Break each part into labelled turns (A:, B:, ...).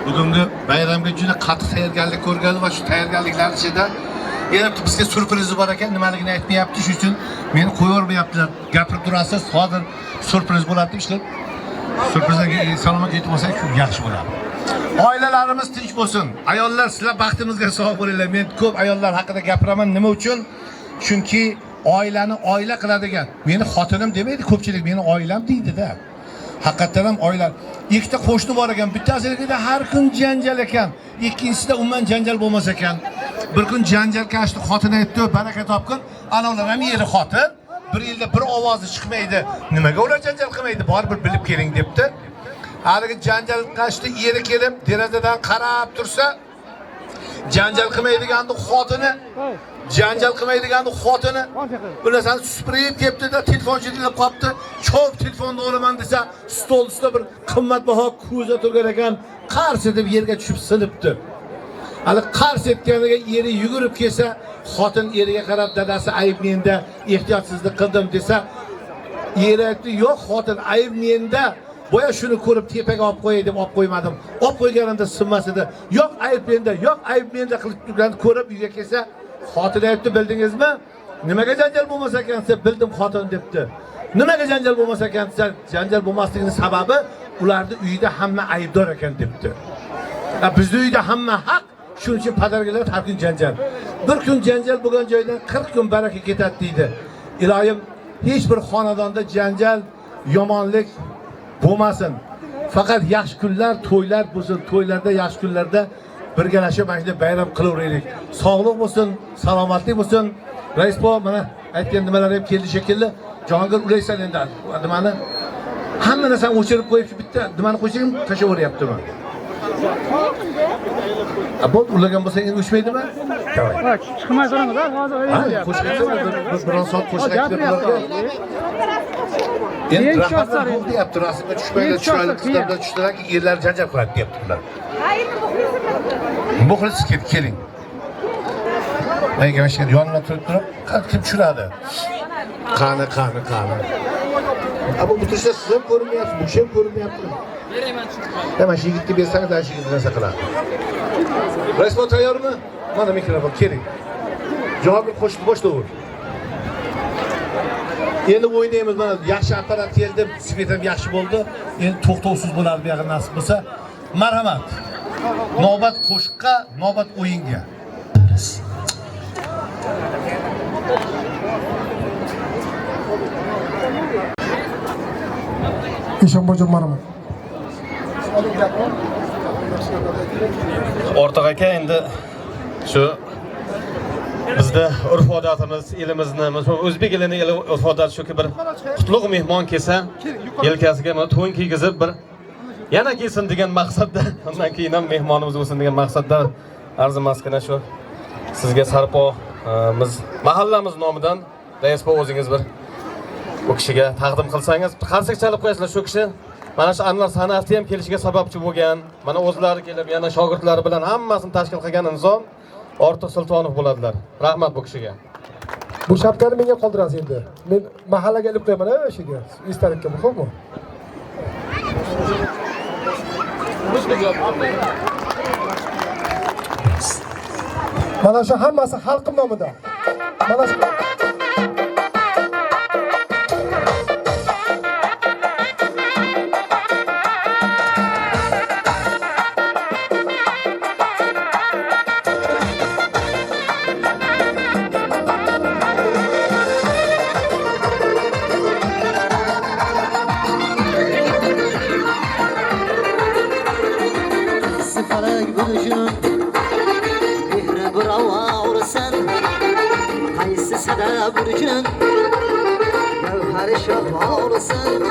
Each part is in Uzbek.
A: Bugungi bayramga juda qattiq tayyorgarlik ko'rgan va shu tayyorgarliklar ichida yana bizga syurprizi bor ekan, nimaligini aytmayapti, shuning uchun meni qo'yavermayaptilar. Gapirib turasiz, hozir syurpriz bo'ladi deb ishlar. Syurprizga salomat yetib olsak yaxshi bo'ladi. Oilalarimiz tinch bo'lsin. Ayollar, sizlar baxtimizga sog' bo'linglar. Men ko'p ayollar haqida gapiraman. Nima uchun? Chunki oilani oila qiladigan. Meni xotinim demaydi ko'pchilik, meni oilam deydi-da. Haqiqatdan ham oila. Ikkita qo'shni bor ekan, bittasinikida har kun janjal ekan, ikkinchisida umuman janjal bo'lmas ekan. Bir kun janjalkashni xotini aytdi, baraka topgin, ana ular ham eri xotin, bir yilda bir ovozi chiqmaydi. Nimaga ular janjal qilmaydi? Borib bir bilib keling debdi. Haligi janjalkashni eri kelib derazadan qarab tursa, janjal qilmaydiganni xotini, janjal qilmaydiganni xotini bu narsani supurib kelibdi-da, telefon jiringlab qolibdi. Chop telefonni olaman desa, stol ustida bir qimmatbaho ko'za turgan ekan, qars etib yerga tushib sinibdi. Hali qars etganiga eri yugurib kelsa, xotin eriga qarab, dadasi ayb menda, ehtiyotsizlik qildim desa, eri aytdi, yo'q xotin, ayb menda. Boya shuni ko'rib tepaga olib qo'yay deb olib qo'ymadim. Olib qo'yganimda sinmas edi. Yo'q ayb menda, yo'q ayb menda qilib turganini ko'rib uyga kelsa, xotin aytdi, bildingizmi? Nimaga janjal bo'lmas ekan desa, bildim xotin debdi. Nimaga janjal bo'lmas ekan desa, janjal bo'lmasligining sababi ularni uyida hamma aybdor ekan debdi. Bizni uyda hamma haq, shuning uchun padargilar har kun janjal. Bir kun janjal bo'lgan joydan 40 kun baraka ketadi deydi. Iloyim hech bir xonadonda janjal, yomonlik bo'lmasin. Faqat yaxshi kunlar, to'ylar bo'lsin. To'ylarda, yaxshi kunlarda birgalashib mana shunday bayram qilaveraylik. Sog'lik bo'lsin, salomatlik bo'lsin. Rais buva mana aytgan nimalar ham keldi shekilli. Jahongir ulaysan endi nimani? Hamma narsani o'chirib qo'yib, bitta nimani qo'ysang tashlab yuboryaptimi? Bo'ldi, ulagan bo'lsa endi o'chmaydimi? Давай.
B: Chiqmay turamiz, hozir.
A: Ha, qo'shiq aytsa, biron soat qo'shiq aytib bularga. Endi rahbarlar yo'q deyapti, rasmga tushmaydi, chiroyli qizlar bilan tushdilar, erlar janjal qiladi deyapti bular.
C: Ha, endi muxlisimiz.
A: Muxlis keling. Mana shu yonida turib turib, kim tushiradi? Qani, qani, qani. Bu turishda siz ham ko'rinmayapsiz, bu kishi ham ko'rinmayapti. Mana shu yigitga bersangiz, ana shu yigit narsa qiladi. Rais buva tayyormi? Mana mikrofon, keling. Jahongir qo'shiqni boshlayver. Endi o'ynaymiz, mana yaxshi apparat keldi, svet ham yaxshi bo'ldi. Endi to'xtovsiz bo'ladi bu yog'i nasib bo'lsa. Marhamat. Navbat qo'shiqqa, navbat o'yinga.
D: Eshonboyjon marhamat.
E: Ortiq aka, endi shu bizda urf odatimiz, elimizni, masalan, o'zbek elini urf odati shuki, bir qutlug' mehmon kelsa, yelkasiga mana to'n kiygizib, bir yana kelsin degan maqsadda, undan keyin ham mehmonimiz bo'lsin degan maqsadda arzimasgina shu sizga sarpo biz mahallamiz nomidan rais buva o'zingiz bir bu kishiga taqdim qilsangiz, qarsak chalib qo'yasizlar. Shu kishi mana shu Anvar san'ati ham kelishiga sababchi bo'lgan, mana o'zlari kelib, yana shogirdlari bilan hammasini tashkil qilgan inson Ortiq Sultonov bo'ladilar. Rahmat bu kishiga.
D: Bu shapkani menga qoldirasiz endi. Men mahallaga ilib qo'yaman, o'shaga. Esdalikka, xo'pmi? Mana shu hammasi xalqim nomidan. Mana shu
F: Falak burjun mehri birovorsan, qaysi sada burjun gavhar shohvorsan.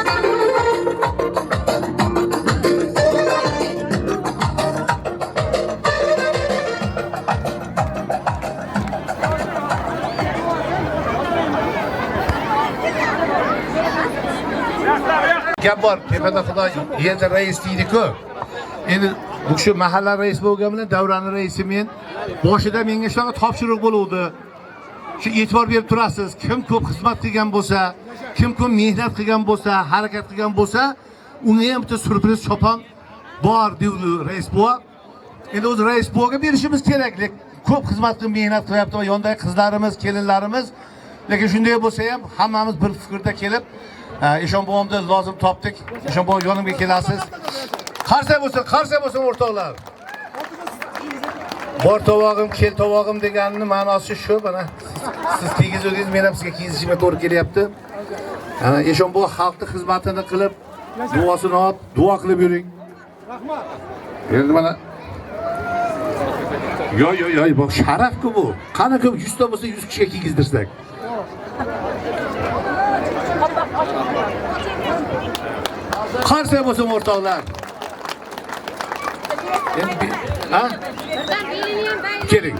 A: Gap bor, tepada xudo, yerda rais deydi-ku. Endi bu kishi mahalla raisi bo'lgani bilan davrani raisi men. Boshida menga shunaqa topshiriq bo'luvdi. Shu e'tibor berib turasiz, kim ko'p xizmat qilgan bo'lsa, kim ko'p mehnat qilgan bo'lsa, harakat qilgan bo'lsa, unga ham bitta syurpriz chopon Bor devdi rais buva. Endi o'zi rais buvaga berishimiz kerak, lekin ko'p xizmat qilib mehnat qilyapti va yonidagi qizlarimiz, kelinlarimiz. Lekin shunday bo'lsa ham hammamiz bir fikrda kelib, Eshon buvamni lozim topdik. Eshon buva, yonimga kelasiz. Qarsak bo'lsin, qarsak bo'lsin, o'rtoqlar. Bor tovog'im, kel tovog'im deganini ma'nosi shu. Mana siz kiygizuvdingiz, men ham sizga kiygizishimga to'g'ri kelyapti. Ana Eshon buva xalqni xizmatini qilib, duosini olib, duo qilib yuring. Rahmat. Endi mana yo yo yo, bu sharaf-ku bu. Qani ko'p 100 ta bo'lsa, 100 kishiga kiygizdirsak. Qarsak bo'lsin, o'rtoqlar. Endi ha? Keling.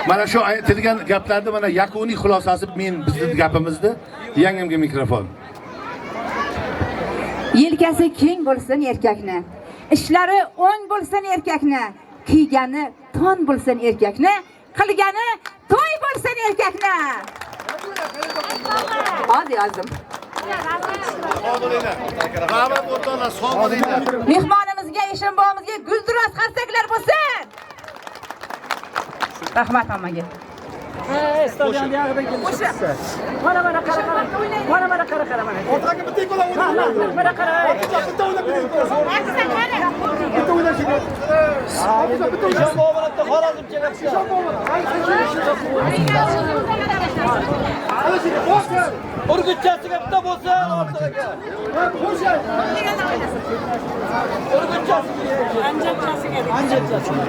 A: Mana shu aytilgan gaplarni mana yakuniy xulosasi men bizni gapimizni yangamga mikrofon.
C: Yelkasi keng bo'lsin erkakni, ishlari o'ng bo'lsin erkakni, kiygani to'n bo'lsin erkakni, qilgani to'y bo'lsin erkakni. Oz yozdim.
A: Sog' bo'linglar. Rahmat, o'rtoqlar, sog' bo'linglar.
C: Mehmonimizga, Eshonbobomizga gulduros qarsaklar bo'lsin. Rahmat hammaga.
B: Mana mana qara qara. Mana mana qara qara mana.
D: Orqaga bitta ikkola o'ynab.
B: Mana qara.
D: Bitta o'ynab bitta Bitta o'ynash kerak. Bitta o'ynash.
B: Xorazm kelyapti.
D: Ana shuni qo'sh.
B: Urgutchasiga bitta bo'lsin, ortiga.
D: Qo'sh.
B: Urgutchasiga. Anjanchasiga. Anjanchasiga.